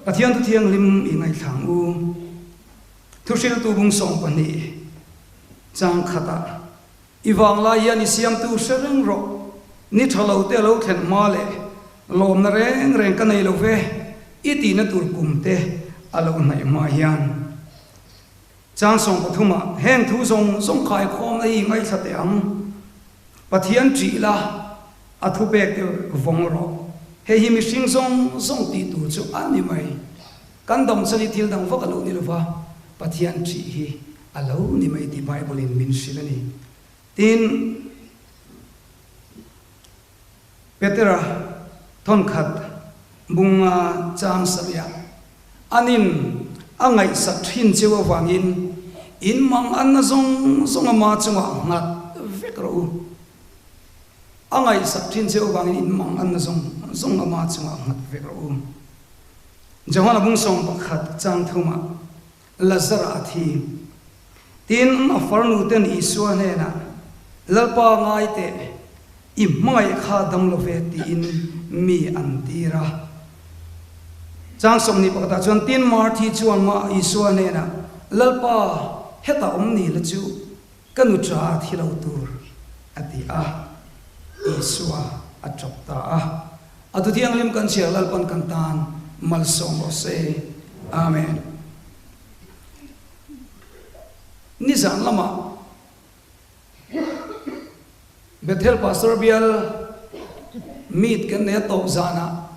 Pathian thu thianghlim i ngaithla ang u. Thuhriltu bung 12 chang khatah i vanglai hian i siamtu hre reng rawh. Ni tha lo te a lo thlen hma leh lawmna reng reng ka nei lo ve i tihna tur kum te a lo hnaih hma hian. Chang 13 ah heng thu zawng zawng khaikhawmna hi i ngaithla teh ang. Pathian ṭih la, a thupek te vawng rawh. Hei hi mihring zawng zawng tih tur chu a ni mai. Kan dam chuan i thil dang vak a lo ni lova, Pathian ṭih hi a lo ni mai tih Bible in min hrilh a ni. Tin, Petera thawnkhat bunga chang sarih ah anin a ngaihsak thin cheu avangin in mang anna zawng zawng ama chungah nghat vek rawh u. A ngaihsak thin cheu avangin in mang anna zawng zawng ama chungah nghat vek rawh u. Johana bung 11 chang thumah Lazara a thi. Tin, a farnu ten Isua hnenah, Lalpa ngai teh, i hmangaih kha dam lo ve tiin mi an tir a. Chang 21 ah chuan tin Marthi chuan mah Isua hnenah, Lalpa, hetah awm ni la chu ka nu ṭa a thi lo tur, a ti a. Isua a ṭap ta a. A thu thianghlim kan chhiar Lalpan kan tan malsawm rawh se. Amen. Nizan lamah Bethel Pastor bial meet kan nei a tawp zanah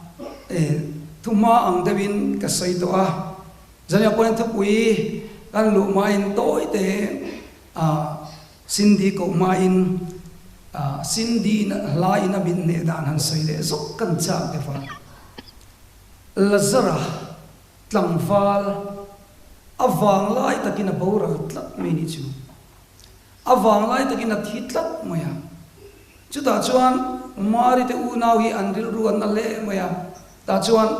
thuhma ang deuhin ka sawi tawh a. Zaniah pawhin thupui kan luh hmain tawi te Cindy koh hmain Cindy hla in a min hneh dan han sawi leh zawk kan chak deuh a. Lazara tlangval a vanglai takin a boral tlat mai nih chu. A vanglai takin a thi tlat mai a. Chutah chuan Mari te unau hi an rilru an na hle mai a. Tah chuan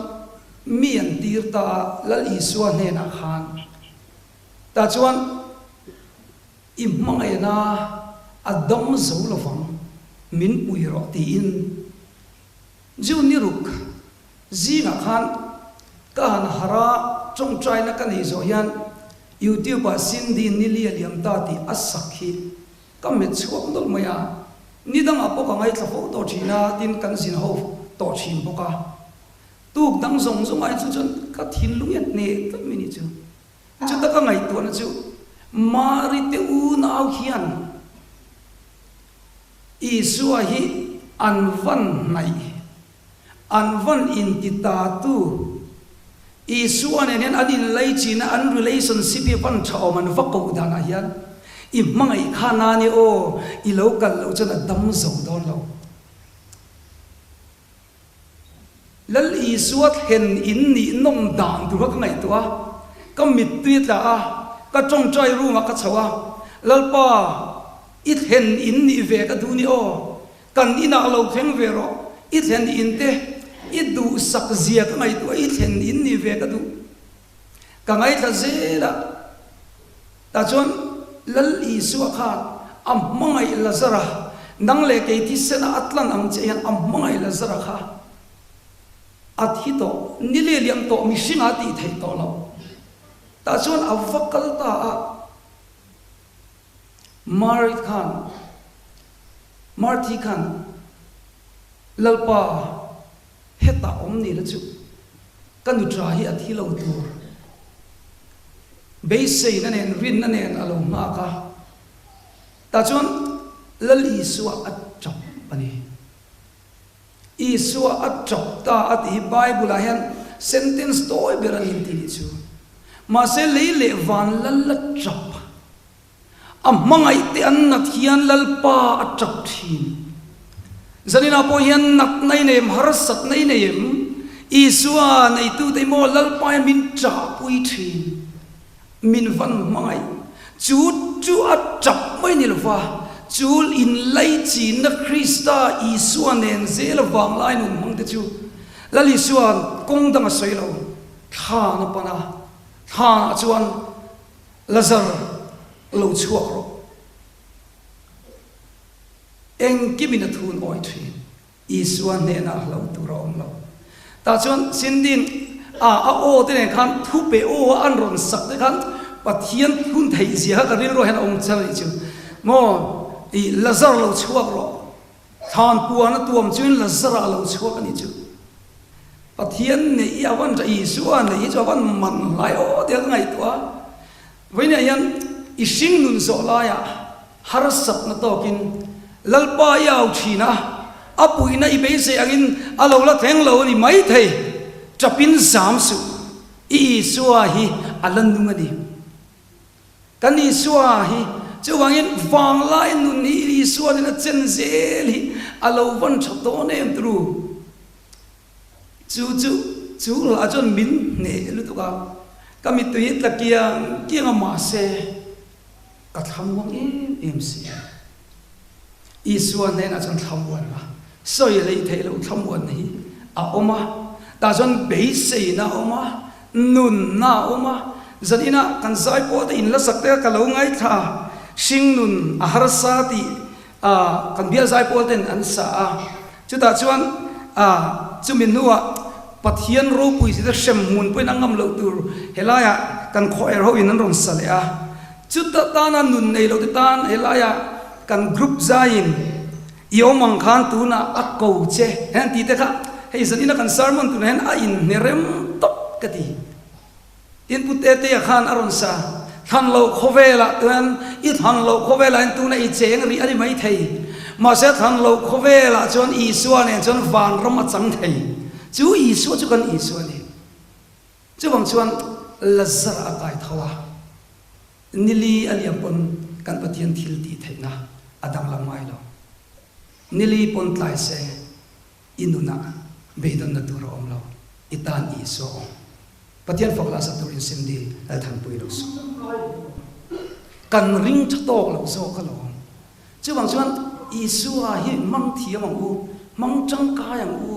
mi an tir ta a Lal Isua hnenah khan. Tah chuan i hmangaihna a dam zo lovang, min pui rawh tiin Jew ni ruk zingah khan ka han harh a, tawngtaina ka neih zawh hian YouTube ah Cindy Nili a liam ta tih a sak hi ka met chhuak nawlh mai a, ni dangah pawh ka ngaithla fo tawh thin a, tin kan zin ho tawh thin bawk a. Tuk dang zawng zawng ai chu chuan ka thinlung hian hneh tlat mai ni chu. Chuta ka ngaihtuahna chu Mari te unau hian Isua hi an van hnaih, an van inti ta tu, Isua nen hian an inlaichin a, an relationship hi van tha awm an va koh danah hian i hmangaih kha nani aw, i lo kal loh chuan a dam zo dawn lo. Lal Isua thlen in nih nawm dan tur kha ka ngaihtuah a, ka mittui a tla a, ka tawngtai room ah ka chho a, Lalpa, i thlen in nih ve ka duh ni aw, kan inah lo thleng ve rawh, i thlen in te i duhsak zia ka ngaihtuah a, i thlen in nih ve ka duh. Ka ngaithla zel a, tah chuan Lal Isua khan a hmangaih Lazara, nang leh kei thisena a tlan ang che hian a hmangaih Lazara kha a thi tawh, ni leh liam tawh mihringa a tih theih tawh loh. Tah chuan a va kal ta a, Mary khan, Marthi khan Lalpa hetah awm ni la chu Ka nuṭa hi a thi lo tur. Beiseina nen, rinna nen a lo nghak a. Tah chuan Lal Isua a ṭap a ni. Isua a ṭap ta a tih hi Bible-ah hian sentence tawi ber a ni tih nih chu. Mahse lei leh van Lal a ṭap. A hmangaih te an nat hian Lalpa a tap thin. Zaninah pawh hian nat na i nei em, harsat na i nei em? Isua neitute hi maw Lalpa hian min ṭahpui thin, min van hmangaih. Chu chu a tap mai ni lova, chu inlaichinna Krista Isua nen zel avang lai nun hmang te chu Lal Isua'n kawng dang a sawi lo, thlan a pan a, thlanah chuan Lazar, lo chhuak rawh. Engkimin a thun awi thin. Isua hnenah hlo tur a awm lo. Tah chuan Cindy'n A a aw te nen khan thu pe aw a an rawn sak te khan Pathian hun theih zia kha ka rilruah hian a awm char a nih chu. Maw i Lazar lo chhuak rawh. Thlan puan a tuam chuin Lazar a lo chhuak a nih chu. Pathian neih hi a van tha, Isua neih hi chu a van man hlai aw tia ka ngaihtuah a. Vawiinah hian i hring nun zawh laiah harsatna tawkin Lalpa i au thin a, a puihna i beisei angin a lo la thleng lo a ni maithei. Tapin zam suh, i Isua hi a la nung a ni. Kan Isua hi chuvangin vanglai nun hi Isua nen a chen zel hi a lo van tha dawn em turu. Chu chu chu hla chuan min hneh lutuk a, ka mittui hi tla kiang kiang a mahse ka thlamuang em em si a. Isua hnenah chuan thlamuanna, sawi hleih theih loh thlamuanna hi a awm a, tah chuan beiseina a awm a, nunna a awm a, zaninah kan zaipawl te inla sak te kha ka lo ngaithla, hringnun a harsa tih A, kan bial zaipawl ten an sa a, chutah chuan a, chumi hnuah Pathian ropui zita hrem hmun pawhin a ngam loh tur helaiah kan khawher ho in an rawn sa leh a, chuta tana nun nei loh te tan helaiah kan group zaiin i awm ang khan tunah a ko che hian tih te kha hei zanina kan sermon tunah hian a inhne rem tawp ka ti. Tin Pu Tetea khan a rawn sa, Thlan loh khawvelah chuan i thlan loh khawvelah hian tuna i cheng rih a ni mai thei. Mahse thlan loh khawvelah chuan Isua nen chuan vanram a chang thei. Chu Isua chu kan Isua a ni. Chuvang chuan Lazara a kai tho a, nili a liam pawn kan Pathian thil tih theihna a danglam ngai lo. Nili pawn tlai se I nunah beidawnna tur a awm lo, i tan Isua awm. Pathian fak lah sa turin Cindy Lalthanpui lo sawi. Kan ring tha tawk lo zawk alawm. Chuvang chuan Isua hi hmang thiam ang u, hmang tangkai ang u,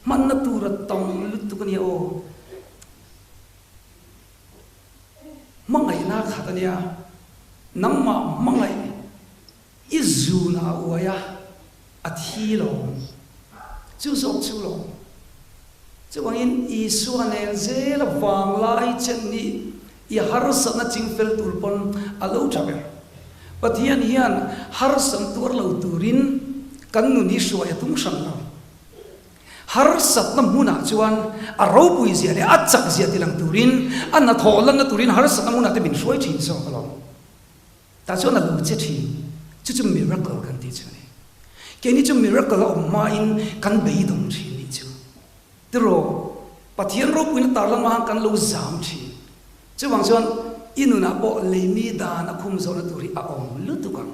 hmanna tur a tam lutuk a nia aw. Hmangaihna khat a nia, nangmah hmangaih I zun a uai a, a thi lo. Chu zawk chu lo. Chuvangin Isua nen zela vanglai chen hi i harsatna chingfel tur pawn a lo tha ber. Pathian hian harsatna tuar lo turin kan nun hi hruai a tum hran lo. Harsatna hmunah chuan a ropui zia leh a chak zia tilang turin, a hnathawh lanna turin harsatna hmunah te min hruai thin zawk alawm. Tah chuan a lo che thin. Chu chu miracle kan tih chu a ni. Keini chu miracle a awm hmain kan beidawng thin nih chu. Tiraw, Pathian ropuina tar lama kan lo zam thin. Chuvang chuan i nunah pawh leimi dan a khum zawhna tur hi a awm lutuk ang.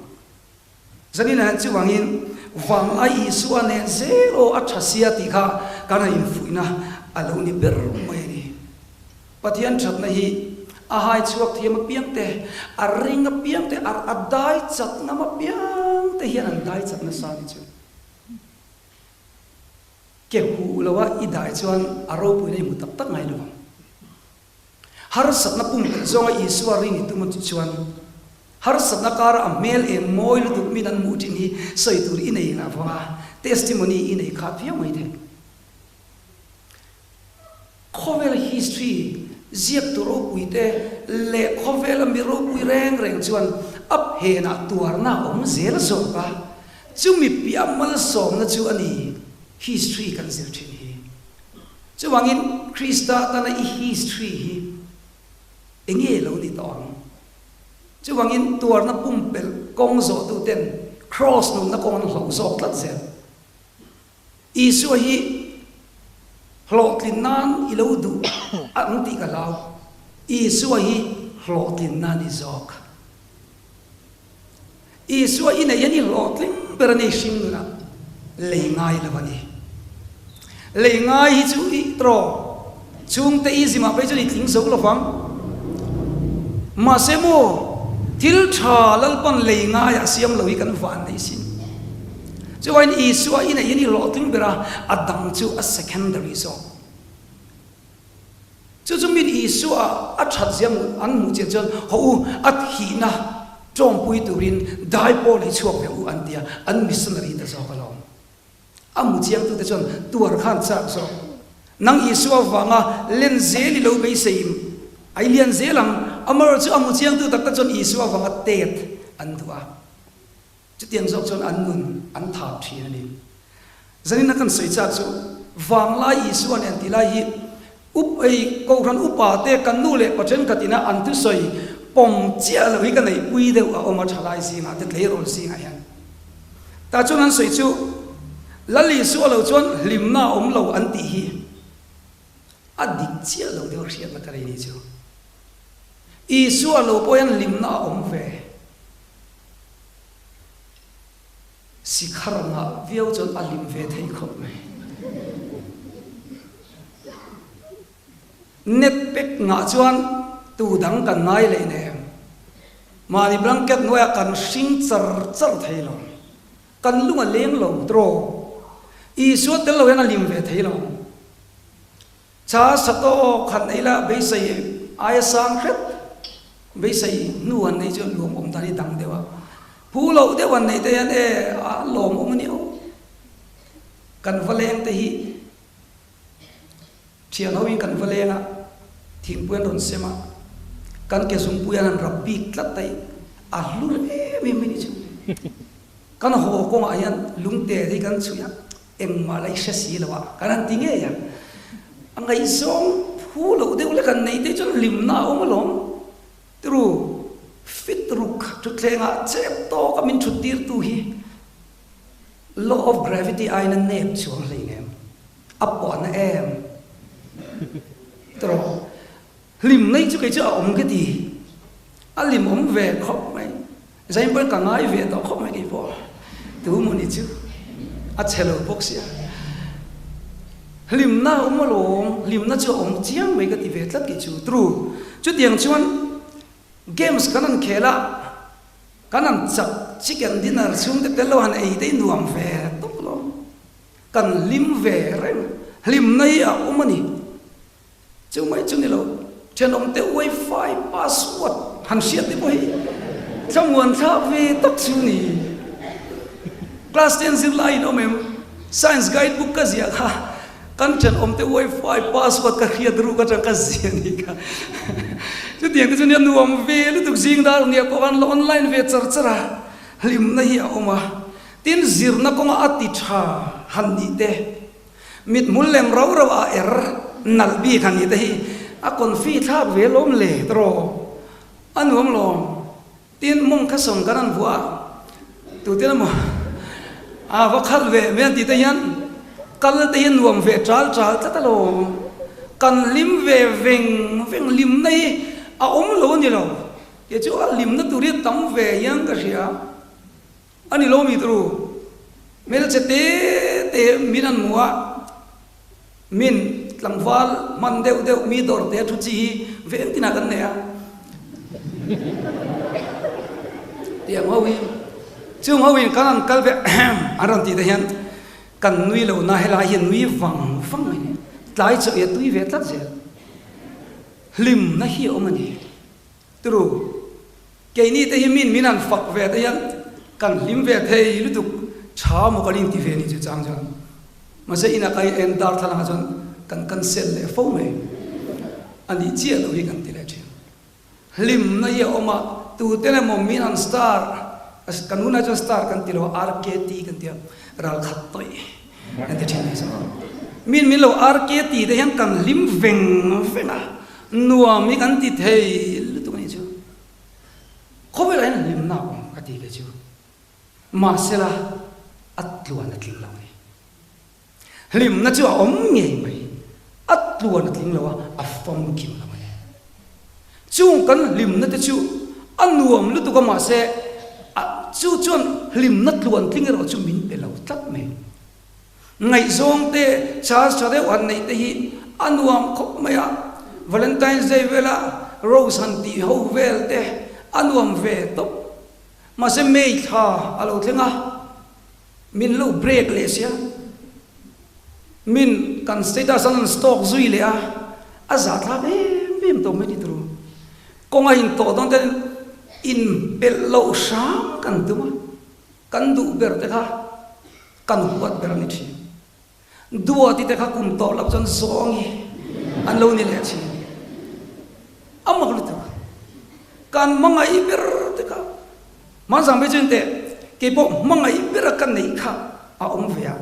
Zaninah hian chuvangin Vanglai Isua nen zel aw a tha sia tih kha kan han infuihna a lo ni ber mai a ni. Pathian thatna hi a hai chhuak thiam apiang te, a ring apiang te, a a dai chak ngam apiang te hian an dai chak nasa ni chu. Ke huh loa i dai chuan a ropuina i hmu tak tak ngai lo ang. Harsatna pumpelh zawnga Isua ring i tum chu chuan harsatna kara a hmel eng mawi lutuk min an hmuh thin hi sawi tur i nei ngah vang a, testimony i nei khat viau mai thei. Khawvel history ziaktu ropui te leh khawvela mi ropui reng reng chuan a phenah tuarna a awm zel zawk a, chumi piah malsawmna chu a ni history kan zir thin hi. Chuvangin Krista tana i history hi enge lo ni tawh ang? Chuvangin tuarna pumpelh kawng zawhtu ten Kraws nunna kawng an hloh zawk tlat zel. Isua hi hlawhtlin nan i lo duh ang tih ka hlau. Isua hi hlawhtlin nan i zawk. Isua i neih hian i hlawhtling ber a ni hring nunah lei ngai lo a ni. Lei ngai hi chu i tawng chhungte i zimah phei chuan i tling zo lo vang. Mahse maw thil tha Lalpan lei ngaiah siam lo hi kan van nei sin. Chuvain Isua i neih hian i hlawhtling ber a, a dang chu a secondary zawk. Chu chu min Isua a that zia hmuh an hmuh chian chuan haw u, a thihna tawngpui turin dai pawl hi chhuak ve u an ti a, an missionary ta zawk alawm. A hmu chiangtute chuan tuar khan chak zawk. Nang Isua vanga len zel i lo beisei a i lian zel ang. Amaherawhchu a hmu chiangtu tak tak chuan Isua vanga tet an duh a. Chutiang zawk chuan an nun an thap thin a ni. Zanina kan sawi chak chu vanglai Isua nen tih lai hi up ei Kohhran upa te kan nu leh pa thenkhat ina an thusawi pawm chiah lo hi ka neihpui deuh a awm a thalai zingah te tleirawl zingah hian. Tah chuan an sawi chu, Lal Isua lo chuan hlimna a awm lo an tih hi a dik chiah lo deuh hriatna ka nei ni chu. Isua lo pawh hian hlimna a awm ve. Sikhar ngah viau chuan a hlim ve thei khawp mai. Net pek ngah chuan tu dang kan ngai leh nem. Mahni blanket hnuaiah kan hring char char thei lo. Kan lung a leng lo tiraw? Isua tel lo hian a lim ve thei lo. Cha sato khat nei la beisei aia sang hret beisei hnu han nei chu luam awm dan hi dang deuh a. Phu loh deuh han nei te hian e a lawm awm a ni aw. Kan va leng te hi Thian hoin kan va leng a, thingpui an rawn sem a, kan ke zungpui an han rap bik tlat a i, a hlu em em mai ni chu. Kan haw kawngah hian lungte hi kan chhuih a, engmah la i hre si lo a, kan han ti ngei a. A ngaihzawng phu loh deuh lek han nei te chuan hlimna a awm alawm. Tiru, fit ruk thutthlengah chep tawka min thut tirtu hi Law of gravity aiin a nep chuang hleinem. A puahna em? Tawh. Hlim nei chu kei chu a awm ka ti. A lim awm ve khawp mai. Zain pawhin ka ngai ve tawh khawp mai kei pawh. Tu mawni chu a chhe lo bawk sia. Hlimna a awm alawm. Hlimna chu a awm chiang mai ka ti ve tlat kei chu. True. Chutiang chuan games kan han khel a. Kan han chak chicken dinner chhungte tel lo han ei te hi nuam ve tawp lo. Kan hlim ve reng. Hlimna hi a awm a ni. Chu mai chu ni lo. Thenawmte wifi password han hriat te pawh hi thlamuan thlak ve tak chu ni. Class ten zirlai in awm em? Science guide book ka ziah kha kan thenawmte wifi password ka hriat ruk atang ka ziah ni kha. Chutiang te chu nia nuam ve lutuk zing dar nia pawh khan la online ve char char a, hlimna hi a awm a. Tin zirna kawnga a ti tha han nih te, mithmul lem rau rau a er nalh bik han nih te hi a confi thlak ve lawm le tawh a nuam lawm. Tin mawng kha sawm kan an vuah a, tute emaw a va khalh ve mai an tih te hian kal te hi nuam ve chal chal tlat alawm. Kan hlim ve veng veng hlimna hi a awm lo a ni lo. Kei chu a hlimna tur hi a tam ve hian ka hria a ni lo mi turu. Hmelchhe te te min an hmu a. Min tlangval hman deuh deuh mi dawr te thu chi hi veng tinah kan nei a. Tiang ho hi chung ho in kan han kal ve an rawn tih te hian kan nui lo na helai hi nui vang vang mai ni. Tlai chaw i a tui ve tlat zel. Hlimna hi a awm a ni. Turu keini te hi min min han fak ve te hian kan hlim ve thei lutuk tha maw kan inti ve ni chu chang chuan mahse inah ka en darthlalang ah chuan kan cancel leh fo mai a nih chiah loh hi kan ti leh thin. Hlimna hi a awm a tute emaw min han star kan hunah chuan star kan ti lo a RKT kan ti a ralkhat tawih kan ti thin mai min min lo RKT te hian kan hlim veng veng a. Nuam hi kan ti thei lutuk a nih chu. Khawvelah hian hlimna a awm ka ti ve chu. Mahsela a tluan a tling lo a ni. Hlimna chu a awm ngei mai. A tluan a tling lo a, a famkim lo a ni. Chung kan hlimna te chu a nuam lutuk a mahse a chu chuan hlimna tluan tling erawh chu min pe lo tlat mai. Ngaihzawng te chance tha deuh han neih te hi a nuam khawp mai a, Valentine's Day vela rose han tih ho vel te a nuam ve tawp. Mahse May thla a lo thleng a, min lo break leh sia, min kan status an han stalk zui leh a, a zahthlak em em tawh mai ni turu. Kawng a intawh dawn ten inpelh loh hram kan tum a, kan duh ber te kha. Kan huat ber a ni thin. Duati te kha kum tawh loh chuan zawngi an lo ni leh thin. A mak lutuk. Kan hmangaih ber te kha hmanzang phei chuan teh keipawh hmangaih bera ka neih kha a awm ve a.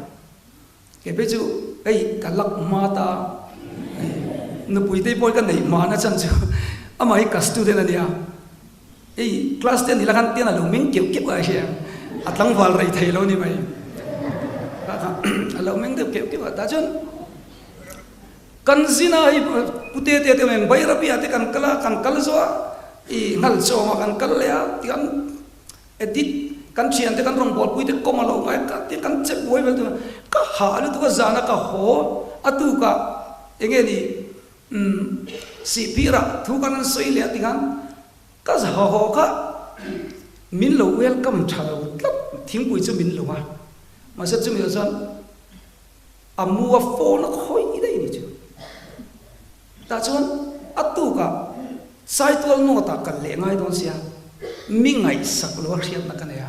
Kei phei chu hei ka lak hma ta nupui te pawh ka neih hma na chan chu amah hi ka student a nia. Hei class te a nih la khan tian a lo meng keuh keuh a hria a tlangval rei thei lo ni mai. A lo meng deuh keuh keuh a tah chuan kan zina hei pute te te nen Bairabi ah te kan kal a kan kal zawh a ih nghal chawm ah kan kal leh a tiang Edit, Kan thiante kan rawn bualpui te kawng a lo ngai ka ti kan che buai vel tur ka hah lutuk a zana ka haw a tukah enge ni umm sihphirah thu kan an sawi leh a ti khan ka haw haw kha min lo welcome tha lo tlat thingpui chu min lo a mahse chumi ah chuan a mu a phone a khawih daih ni chu. Tah chuan a tukah Saitual North-ah kal leh ngai dawn sia, mi ngaihsak lo a hriatna ka nei a,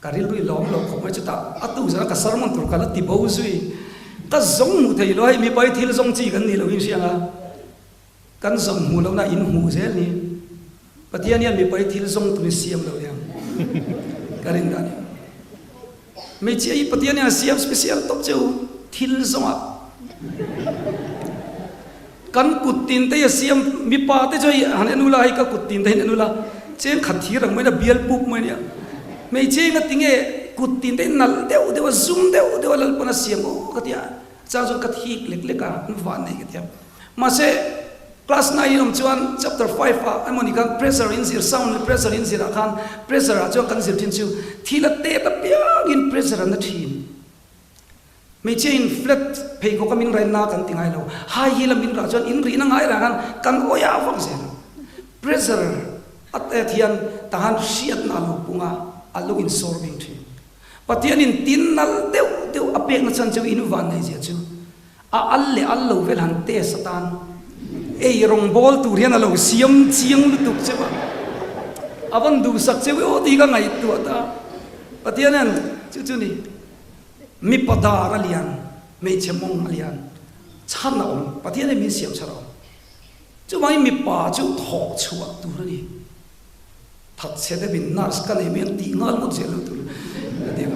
ka rilru i lawm lo khawp mai chutah a tuk zana ka sermon tur ka la ti bo zui, ka zawng hmuh thei lo hei mipa hi thil zawng chi kan nih loh in hria ang a, kan zawng hmuh lohna in hmuh zel ni, Pathian hian mipa hi thil zawng turin siam lo hiang ka rin dan hi. Hmeichhia hi Pathian hian a siam special tawp che u, thil zawngah kan kut tin te hi a siam, mipa te chu hei han en ula hei ka kut tin te hi an en ula cheng khat thir ang mai a bial pup mai a nia. Hmeichhia hi ngatinge kut tin te hi nalh deuh deuh a zum deuh deuh a Lalpawn a siam aw ka ti a, chang chuan ka thik lek lek a, an van nei ka ti a. Mahse class nine in awm chuan chapter 5 ah emawni khan pressure in zir sound leh pressure in zir ah khan pressure ah chuan kan zir thin chu thil a tet apiang in pressure an na thin. Hmeichhia in flat pheikhawk a min rain na kan ti ngai lo, high heel a min rah chuan in rihna ngai rah khan kan awih a vak zel. Pressure a tet hian tahan hriatna a lo pung a, a lo in sawr bing thin. Pathian in tin nal deuh deuh a pekna chhan chu in van nei zia chu. A al leh al lo vel han test atan ei rawngbawl tur hian a lo siam chiang lutuk cheu a, a van duhsak cheu i aw tih ka ngaihtuah ta. Pathian hian chu chu ni, mipa dar a lian, hmeichhe mawng a lian, chhan a awm, Pathian hian min siam chhan a awm. Chuvangin mipa chu thawh chhuah tur a ni. Thatchhe deuhin nurse ka nei mai ang tih nghal ngawt zel lo tur a ti a.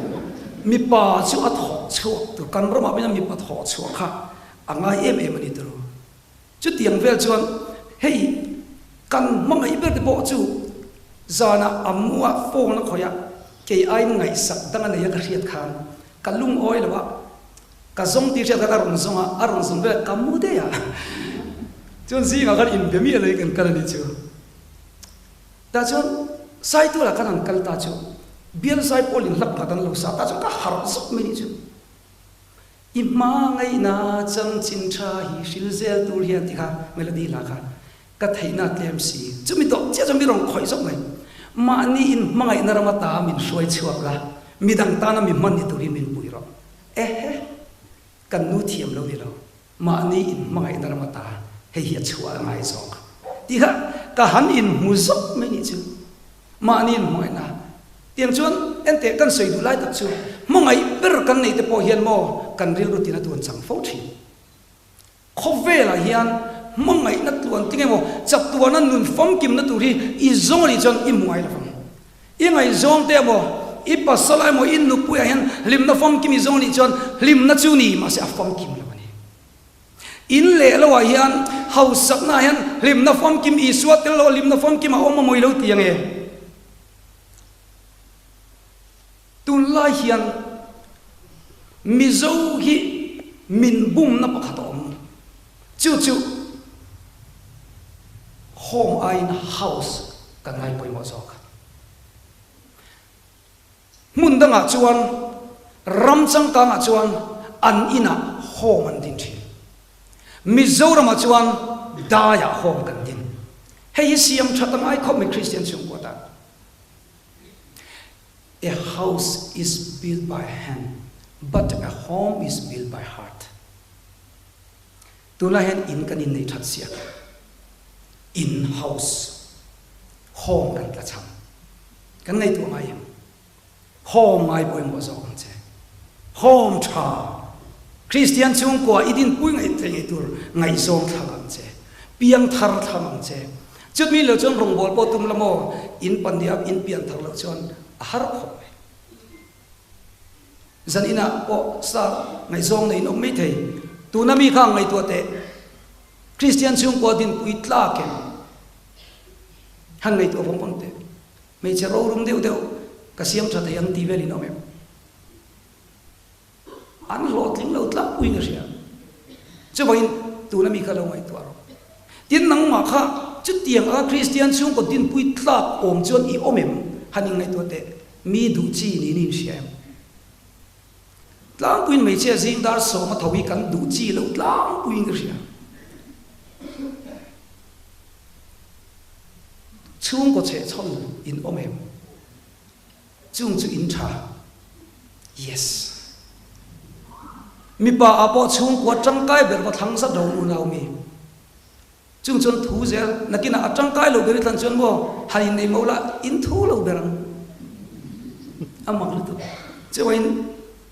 Mipa chu a thawh chhuak tur, kan ramah pawh hian mipa thawh chhuah kha a ngai em em a ni turu. Chutiang vel chuan hei kan hmangaih ber te pawh chu zanah a mu a phone a khawih a, kei aiin ngaihsak dang a nei a ka hriat khan ka lungawi lo a, ka zawng tih hriat khan a rawn zawng a, a rawn zawng vel ka mu daih a. Chuan zingah khan inbe miah lo in kan kal a ni chu. Tah chuan Saitual ah khan an kal ta chu bial zai pawl in hlap khat an lo sa ta chuan ka harh zawk mai nih chu. I hma ngaihna chanchin tha hi hril zel tur hian ti kha melody la kha ka theihna tlem si. Chumi tawh chiah chuan mi rawn khawih zawk mai. Mahni in hmangaihna rama ta min hruai chhuak la, midang tana mi hman ni turin min pui rawh. Ehe! Kan nu thiam lo ni lo. Mahni inhmangaihna ram ata hei hi a chhuah a ngai zawk tih kha ka han inhmu zawk mai nih chu. Mahni inhmangaihna tiang chuan enteh kan sawi duh lai tak chu hmangaih ber kan neih te pawh hian maw kan rilru tina tuan chang fo thin. Khawvelah hian hmangaihna tluan tinge maw chatuana nun famkimna tur hi i zawng a nih chuan i hmu ngai lovang. I ngaihzawng te emaw, i pasal emaw, i nupuiah hian hlimna famkim i zawng anih chuan hlimna chu ni mahse a famkim lo a ni. In leh loah hian hausaknaah hian hlimna famkim Isua tel loh hlimna famkim a awm a mawi lo ti ange. Tunlai hian Mizo hi min bumna pakhat a awm. Chu chu home aiin house kan ngai pawimawh zawk. Hmun dangah chuan ram changkangah chuan an inah home an din thin. Mizoramah chuan daiah home kan din. Hei hi siam that a ngai khawp mai Kristian chhungkua tan. A house is built by hand but a home is built by heart. Tunlai hian in kan inneih that siak a, in, house, home kan tla cham. Kan ngaihtuah ngai em? Home ngai pawimawh zawk ang che. Home tha. Kristian chhungkua i dinpui ngaih thei ngei tur ngaihzawng thlang ang che. Piang thar thlang ang che. Chutmi lo chuan rawngbâwl pawh tum la maw? In pahniha in pian thar loh chuan a har khawp mai. Zan inah pawh sa ngaihzawng nei in awm mai thei. Tuna mi kha ngaihtuah teh. Kristian chhungkua dinpui tlak em? Han ngaihtuah vawng vawng teh. Hmeichhe rorum deuh deuh ka siam tha thei ang tih vel in awm em? An hlawhtling lo tlangpuiin ka hria. Chuvangin tuna mi kha lo ngaihtuah rawh. Tin nangmah kha chutiang anga Kristian chhungkaw dinpui tlak awm chuan i awm em? Han inngaihtuah teh. Mi duh chi niin i inhria em? Tlangpuiin hmeichhia zing dar sawma tho hi kan duh chi lo tlangpuiin ka hria. Chhungkaw chhehchhawn in awm em? Chung chu in tha. Yes. Mipa ah pawh chhungkua tangkai ber va thlang zat ro unau mi. Chung chuan thu zel nakinah a tangkai lo ber i thlan chuan maw han innei mo la in thu lo ber ang. A mak lutuk. Chuain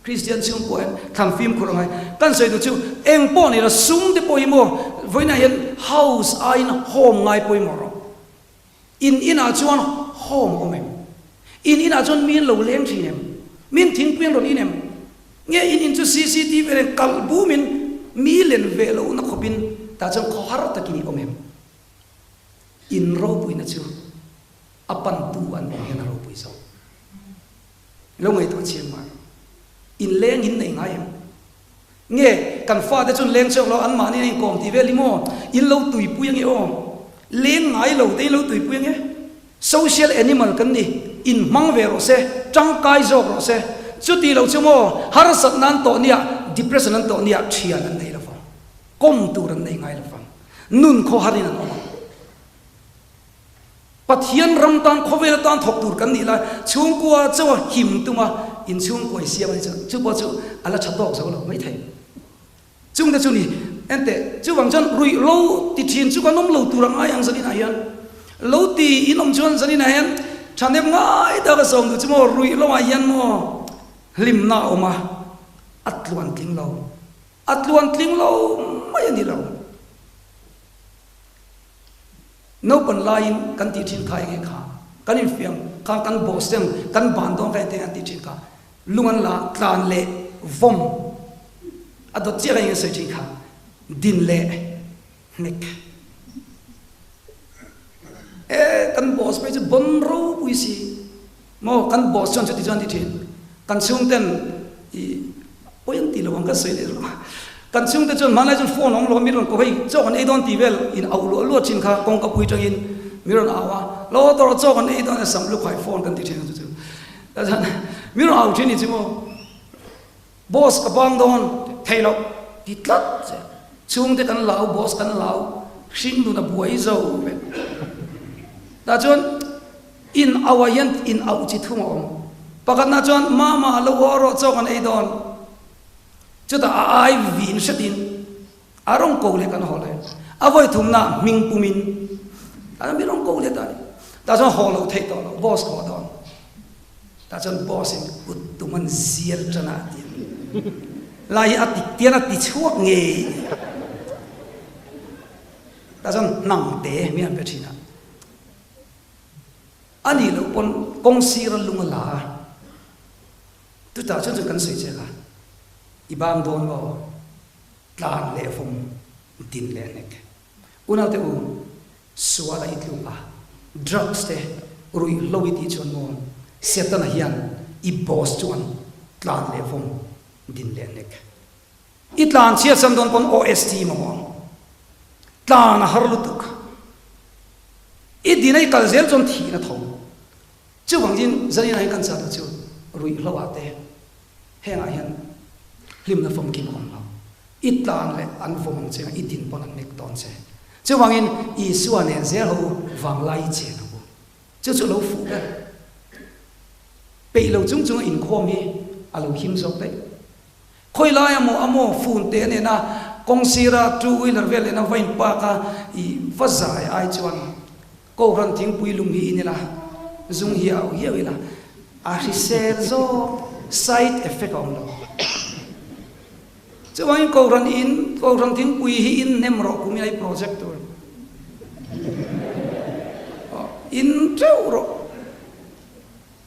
Kristian chhungkua hian thlan fimkhur a ngai. Kan sawi duh chu eng pawh ni la sum te pawh hi maw vawiinah hian house aiin home ngai pawimawh rawh. In inah chuan home awm em? In inah chuan mi an lo leng thin em? Min thingpui an rawn in em? Nge in in chu cctv nen kalh bumin mi len ve lohna khawpin tah chuan khawhar takin i awm em? In ropuina chu a pantu an awm hian a ropui zawk. Lo ngaihtuah chiang mai. In leng in nei ngai em? Nge kan fate chuan leng chhuak lo an mahni a inkawm tih vel hi maw? In lo tuipui ange aw. Leng ngai lo te in lo tuipui ange. Social animal kan ni. In hmang ve rawh se, tangkai zawk rawh se. Chuti lo chu maw harsatna an tawh nia, depression an tawh nia thian an nei lovang. Kawm tur an nei ngai lovang. Nun khawharin an awm ang. Pathian ram tan khawvel atan thawk tur kan nih lai chhungkua chaw a him tum a inchhungkua i siam a ni chu chu pawh chu a la tha tawk zo lo mai thei. Chungte chu ni enteh chuvang chuan ruih lo ti thin chu kan awm lo tur a ngai ang zaninah hian lo ti in awm chuan zaninah hian thahnem ngai tak a sawm duh chu maw ruih lo ah hian maw hlimna a awm a a tluan tling lo a tluan tling lo mai a ni lo. Naupan laiin kan tih thin kha enge kha? Kan infiam kha kan boss ten kan ban dawn kha engtin an tih thin kha? Lung an la tlan leh vawm a dawt chiah kha enge sawi thin kha? Din leh hnek. E kan boss phei chu bon ropui si maw kan boss chuan chuti chuan an ti thin. Kan chhungten i pawi an ti lo ang ka sawi leh rawh. Kan chhungte chuan hmanlai chuan phone awm lo a mi rawn ko hei chaw kan ei dawn tih vel in auh luah luah thin kha kawngka pui tangin mi rawn au a lo tawrh chaw kan ei dawn a sam lukhai phone kan ti thin ang chu chu ta chuan mi rawn au thin ni chu maw boss ka bang dawn thei loh ti tlat che chhungte kan lau boss kan lau hring nun a buai zo vek ta chuan In auh ah hian in auh chi thung a awm. Pakhatna chuan Mama lo haw rawh chaw kan ei dawn. Chutah a ai vin hretin a rawn ko leh kan haw leh. A vawi thumna hming pumin a mi rawn ko leh ta a ni. Tah chuan haw lo theih tawh lo, boss ka haw dawn. Tah chuan boss in kut tum an zial tan a ti a. Lai hi a ti tian a ti chhuak ngei a ni. Tah chuan hnang te mi an pe thin a. A nih loh pawn kawng sira lung a la a, chutah chuan chuan kan sawi che kha, i bang dawn maw? Tlan leh vawm din leh hnek. Unaute u, suala i tluk a, drugs te ruihhlo i tih chuan maw Setana hian i boss chuan tlan leh vawm din leh hnek. I tlan chhiat san dawn pawn OST mamawh ang. Tlan a har lutuk. I din a i kal zel chuan thihna tho. Chuvangin zanin ah hian kan chah chu ruihhlo ah te hengah hian hlimna famkim a awm lo. I tlan leh an vawm ang che i din pawn an nek dawn che. Chuvangin Isua nen zel ho u vanglai i chen ang u. Chu chu a lo fuh ber. Peih lo chung chung a inkhawm hi a lo him zawk daih. Khawi lai a maw a maw phone te nena kawng sira two wheeler vel nena va in park a i va zai ai chuan Kohhran thingpui lung hi in ila zung hiau hiau ila a hrisel zawk side effect a awm lo. Chuvangin Kohhran in, Kohhran thingpui hi in hnem rawh kum ila i project tur. In teuh rawh.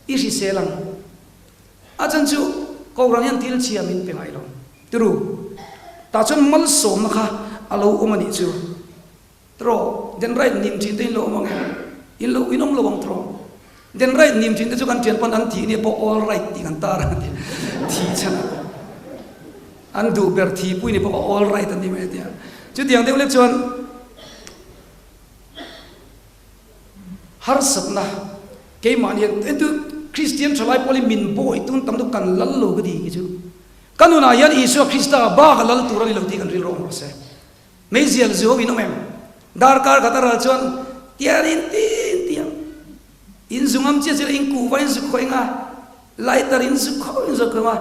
I hrisel ang. A chan chu Kohhran hian thil chhia min pe ngai lo. Turu, tah chuan malsawmna kha a lo awm a nih chu. Tro, den right nim thin te in lo awm ang em? In lo in awm lo ang tro. Den right nim thin te chu kan thian pawn an thih nia pawh all right tih kan tar ang ti. Thih chhan a. An duh ber thih pui ni pawh all right an ti mai a tia. Chutiang deuh lek chuan harsatna keimahni hian entu Kristian thalai pawl hi min bawi tun tam deuh kan lal lo ka ti ki chu. Ka nunah hian Isua Krista bak a lal tur a ni lo tih kan rilru awm rawh se. Meizial zu ho in awm em? Darkar khat a ral chuan tian in tin tiang in zu ngam chiah chiah in kuhva in zu khawih nga, lighter in zu khawih in zu khawih nga,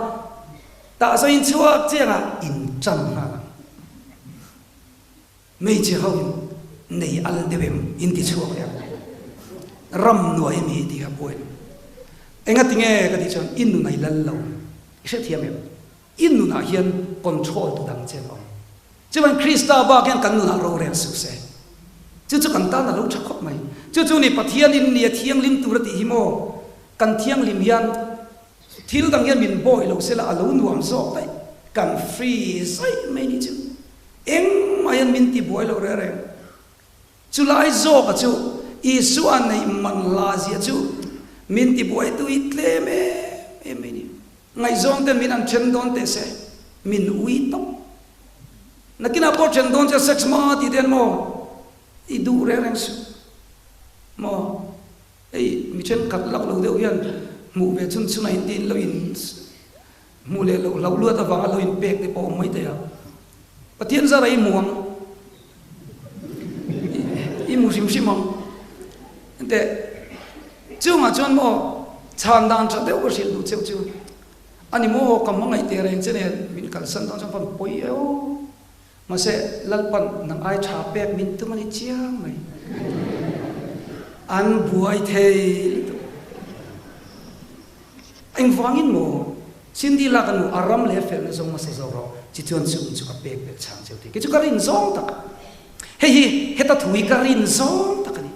tah sawn in chhuak chiang a in tan nghal ang. Hmeichhe ho in nei al deuh em in ti chhuak leh ang. Ram nuai mi tih kha buai lo. Engati nge ka tih chuan i nun a i lal lo i hrethiam em? I nunah hian control tu dang che an awm. Chuan Krista bak hian kan nunah rorel suh se. Chu chu kan tan a lo tha khawp mai. Chu chu ni Pathian in nia thianghlim tur a tih hi maw? Kan thianghlim hian thil dang hian min bawi lo sela a lo nuam zawk daih. Kan free zaih mai ni chu. Engmah hian min ti buai lo reng reng. Chu lai zawka chu Isua neih man hla zia chu min ti buai tui tlem em em mai ni. Ngaihzawng ten min an then dawn teh se, min ui tawp. Nakinah pawh then dawn che sex maw tih ten maw i duh reng reng suh maw. Hei mi thenkhat lak lo deuh hian hmuh ve chhun chhun a in tiin lo in hmuh leh loh hlauh luat avanga lo in pek te pawh awm mai thei a. Pathian zara i hmu ang. I hmu hrim hrim ang. Enteh, chungah chuan maw chhan dan tha deuh ka hrilh duh cheu chu a ni maw, ka hmangaih teh reng che nen min kalsan dawn chuan fan pawi e aw. Mahse, Lalpan nang ai tha pek min tum a ni chiang mai. An buai thei lutuk. Engvangin maw Cindy lak a nu a ram leh a felna zawng hmasa zawk rawh chi chuan chung chu ka pek belh chang cheu tih kei chu ka rin zawng tak hei hi heta thu hi ka rin zawng tak a ni.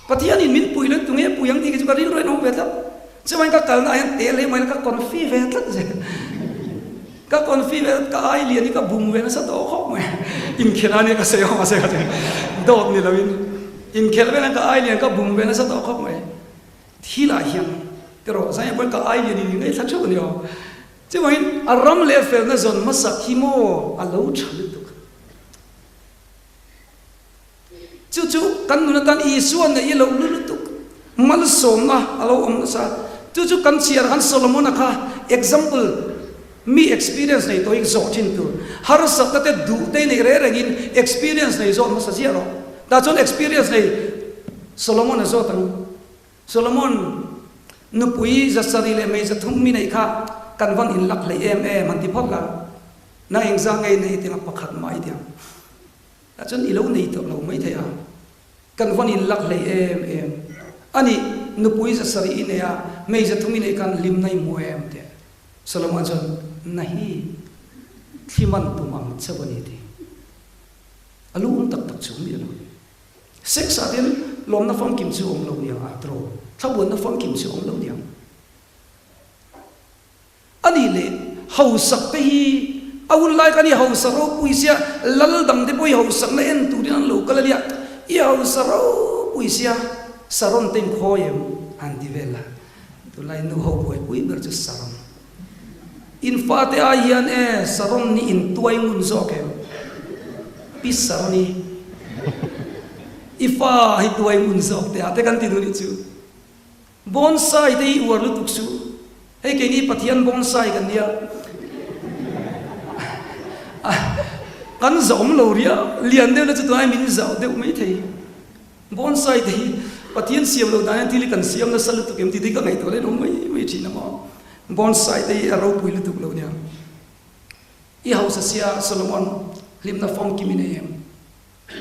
Pathianin min pui lo tunge pui ang tih kei chu ka rilru in a awm ve tlat. Chuan ka kalna ah hian tel hi mai ka confi ve tlat zel. Ka confi ve tlat ka ai lian hi ka bum ve nasa tawh khawp mai. Inkhel a nia ka sawi awm mahse ka dawt ni loin inkhel velah ka ai lian ka bum ve nasa tawh khawp mai. Thilah hian erawh zai pawhin ka ai lian in ngaihthla theuh a ni aw. Chuvangin a ram leh felna zawn hmasak hi maw a lo tha lutuk. Chu chu kan nun atan Isua neih i lo lu lutuk malsawmna a lo awm nasa. Chu chu kan chhiar khan Solomon-a kha example mi experience nei tawh hi zawh thin tur. Harsatna te duh te neih reng rengin experience nei zawt hmasa ziah rawh. Tah chuan experience nei Solomon-a zawt ang. Solomon nupui zasarih leh mei zathum mi neih kha kan van in lak hlei em em han ti phawt la. Na engzah ngei nei tiang a pakhat mah i tiang. Tah chuan i lo nei tawh lo mai thei a. Kan van in lak hlei em em. A nih, nupui zasarih i nei a, mei zathum i neih khan hlimna i hmu em teh. Solomon chuan, Na hi thli man tum ang chauh a ni ti. A lu awm tak tak chu miah lo. Sex ah hian lawmna famkim chu awm lo niang a draw. Thlamuanna famkim chu awm lo niang. A nih leh hausak te hi a hun lai khan i hausa ropui sia, lal dang te pawh i hausakna en turin an lo kal a nia, i hausa ropui sia, saron te inkhawi em? Han ti vel a, tunlai nu ho buaipui ber chu saron. In fate ai hian e saron ni in tuai ngun zawk em? Pi saron i i fa hi tuai ngun zawk teh a te kan ti duh nih chu. Bonsai te hi uar lutuk suh. Hei keini Pathian bonsai kan nia. Kan zahawm lo ria, lian deuh na chu tunai min zah deuh mai thei. Bonsai te hi Pathian siam loh dan hian thil hi kan siam nasa lutuk em tih te hi ka ngaihtuah leh lo mai mai thin a maw. Bonsai te hi a ropui lutuk lo nia. I hausa sia Solomon hlimna famkim i nei em?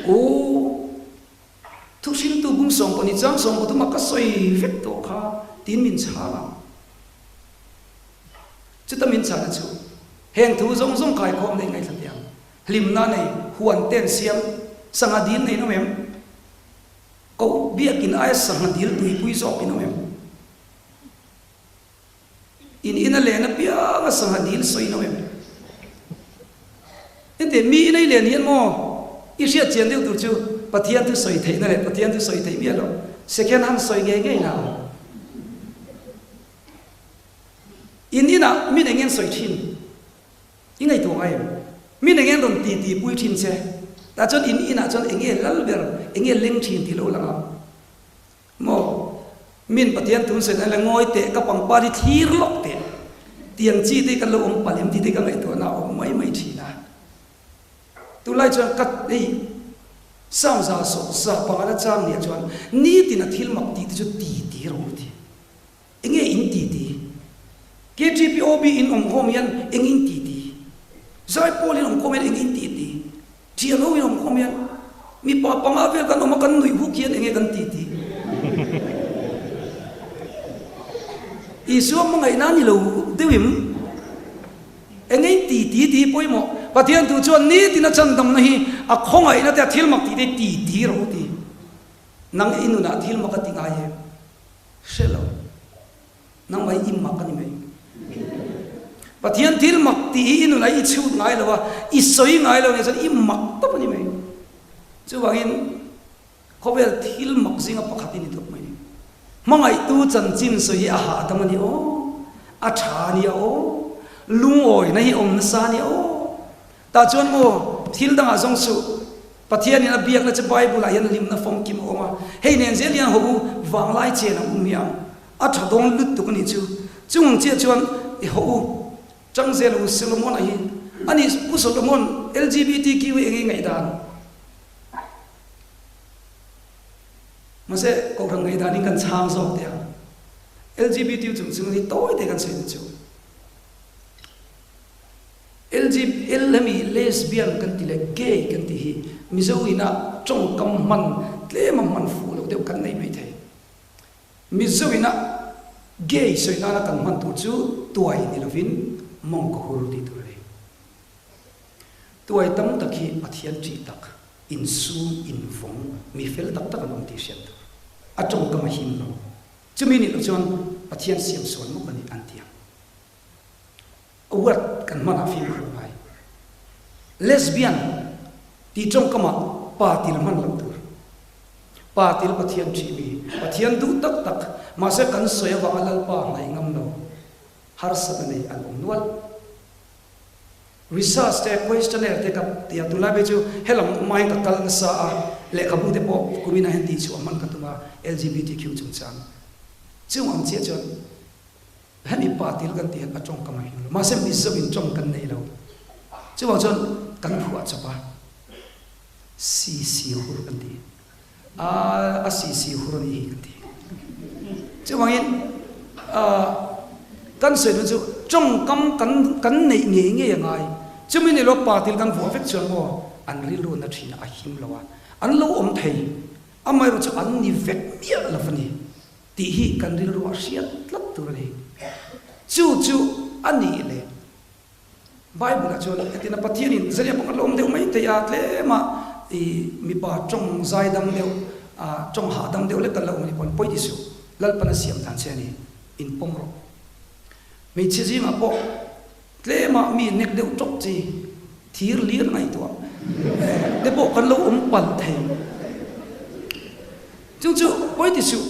Aw. Thuhriltu bung 12 chang 13 a ka sawi vek tawh kha tiin min chhang ang. Chuta min chhana chu. Heng thu zawng zawng kaikhawm nei ngaithla teh ang. Hlimna nei, huan te an siam, sangha dil nei in awm em? Koh biakin aia sangha dil tuipui zawk in awm em? In ina len apianga sangha dil sawi in awm em? Enteh, mi ina i len hian maw i hriat chian deuh tur chu Pathian thu sawi theihna leh Pathian thu sawi theih miah loh second hand sawi ngei ngei na ang. In inah min eng ngen sawi thin? I ngaihtuah ngai em? Min eng ngen rawn ti ti pui thin che? Tah chuan in inah chuan eng nge lal ber, eng nge leng thin tih lo lang ang maw? Min Pathian tun sawi dan le ngawi teh, ka pangpar hi thlir lawk teh tiang chi te kan lo awm palh em tih te ka ngaihtuahna a awm mai mai thin a. Tunlai chuan ka hei Samza sawh pangana chang nia chuan nitin a thil mak tih te chu ti ti rawh u ti. Enge in ti ti? KTPOB in awm khawm hian eng in ti ti? Zaipawl in awm khawm hian eng in ti ti? Thianho in awm khawm hian mipa panga vel kan awm a kan nuih huk hian enge kan ti ti? Isua hmangaihna ni lo deuh im enge in ti ti ti pawimawh? Pathian tu chuan nitin a chandamna hi a khawngaihna te a thil mak tih te ti ti rawh u ti. Nang i nunah thil mak a ti ngai em? Hre lo. Nangmah hi i mak a ni mai. Pathian thil mak tih hi i nunah i chhut ngai lo a, i sawi ngai lo nia chuan i mak tawp a ni mai. Chuvangin khawvel thil mak zinga pakhat i ni tawp mai ni. Hmangaihtu chanchin sawi hi a hahdam a ni aw, a tha a nia aw, lungawina hi awm nasa a nia aw. Tah chuan maw thil dangah zawng suh, Pathianin a biakna che Bible-ah hian hlimna fawmkim a awm a, hei nen zel hian haw u vanglai chen ang um hiang a tha dawn lut tuk a nih chu. Chung ang chiah chuan i haw u chang zel u Solomon-a hi a nih Pu Solomon LGBTQ hi eng nge ngaihdan? Mahse kohhran ngaihdan in kan chhang zawk teh ang. LGBT chung chung hi tawi te kan sawi duh chu. LGL hemi lesbian kan ti leh gay kan tih hi Mizo ina tawngkam hman tlema hman fuh loh deuh kan nei mai thei. Mizo ina gay sawi nana kan hman tur chu tuai ni lovin mawng ka hur tih tur a ni. Tuai tam tak hi Pathian ṭih tak, insum, invawng, mi fel tak tak an awm tih hriat tur. A tawngkam a him lo. Chumi nih loh chuan Pathian siam sual mawk a ni an ti ang. Word kan hmanah fimkhur ngai. Lesbian tih tawngkamah pa til hman loh tur. Pa til Pathian ṭhih mi, Pathian duh tak tak, mahse kan sawi avanga Lalpa hnaih ngam lo, harsatna nei an awm nual. Research te, questionnaire te ka ti a, tunlai phei chu helam hmain ka kal nasa a, lehkhabu te pawh kuminah hian tihchhuah hman ka tum a, LGBTQ chungchang. Chung ang chiah chuan Hemi pa til kan tih hian a tawngkam a him lo. Mahse Mizo in tawng kan nei lo. Chuvang chuan kan phuah chawp a, si si hur kan ti. A a si si hur a nih hi kan ti. Chuvangin kan sawi dawn chu tawngkam kan kan neih ngei ngei a ngai. Chumi ni lo pa til kan vuah vek chuan maw an rilru na thin a him lo a, an lo awm thei. Amaherawhchu chu an ni vek miah lo a ni. Tih hi kan rilru a hriat tlat tur a ni. Chu chu a nih leh Bible-ah chuan hetina Pathianin zariah pakhat la awm deuh mai thei a, tlema i mipa tawng zai dam deuh, tawng hahdam deuh lek kan la awm a nih pawhin pawi ti suh, Lalpan a siam dan che a ni, inpawm rawh. Hmeichhia zingah pawh Tlema mi nek deuh tawk chi thir lir ngaihtuah te pawh kan lo awm palh thei. Chung chu pawi ti suh,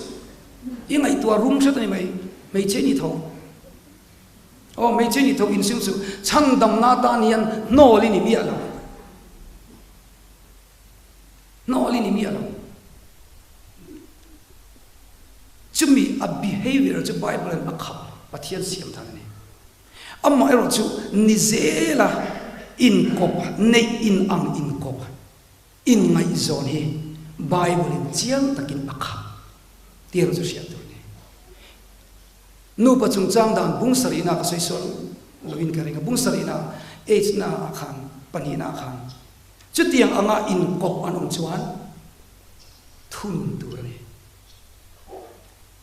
i ngaihtuah rum hret a ni mai, hmeichhe ni tho. Aw hmeichhe ni tho insim suh, chhandamna atan hian hnawl i ni miah lo. Hnawl i ni miah lo. Chumi a behavior chu Bible in a khap Pathian siam dan a ni. Amaherawh chu ni zela inkawp, neih inang inkawp, inngaihzawn hi Bible in chiang takin a khap tih erawh chu hriat tur a ni. Nupa chungchang dan bung sarihna ka sawi sual loin ka ring a, bung sarihna age na ah khan pahnihna ah khan chutiang anga inkawp an awm chuan thunun tur a ni.